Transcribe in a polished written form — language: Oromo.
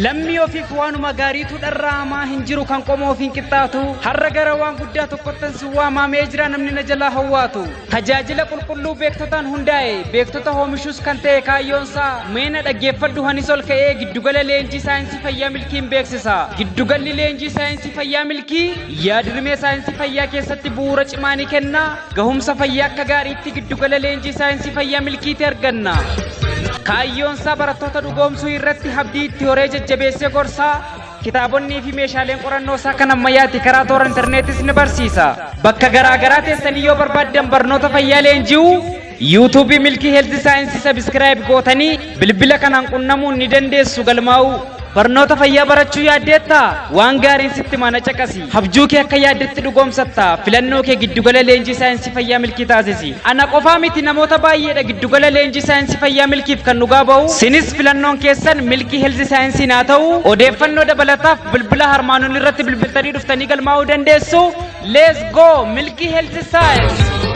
Lammii ofiif waanuma gaariitu dharra'amaa hin jiru kan qomoo ofiin qixxaatu. Har'a gara waan guddaa tokkottan si waamamee jira namni na jalaa hawwaatu. Tajaajila qulqulluu beektotaan hundaa'e, beektota oomishuus kan ta'e kaayyoonsaa. Meena dhaggeeffadhu hanis ol ka'ee giddugala leenjii saayinsii fayyaa milkiin beeksisa. Giddugalli leenjii saayinsii fayyaa milkii yaadrimee saayinsii fayyaa keessatti bu'uura cimaa ni kenna. Gahumsa fayyaa akka gaariitti giddugala leenjii saayinsii fayyaa milkiitti arganna. Kaayyoonsaa barattoota dhugoomsuu irratti abdii itti horee jajjabeessee gorsaa. Kitaabonnii fi meeshaaleen qorannoo isaa kan ammayyaati karaa toora intarneetis ni barsiisa. Bakka garaa garaa teessanii yoo barbaaddan barnoota fayyaa leenji'u yuutuubii Milkii Health Science subscribe gootanii bilbila kanaan qunnamuun ni dandeessu galmaa'uu. Barnoota fayyaa barachuu yaaddeettaa? Waan gaariin sitti mana caqasi. Abjuu kee akka yaaddetti dhugoomsatta. Filannoo kee giddugala leenjii saayinsii fayyaa milkii taasisi. Ana qofaa miti, namoota baay'eedha giddugala leenjii saayinsii fayyaa milkiif kan dhugaa ba'u. Sinis filannoon keessan Milkii Health Science haa ta'u. Odeeffannoo dabalataaf bilbila harmaanonni irratti bilbiltanii dhuftanii galmaa'uu dandeessu. Let's go Milkii Health Science!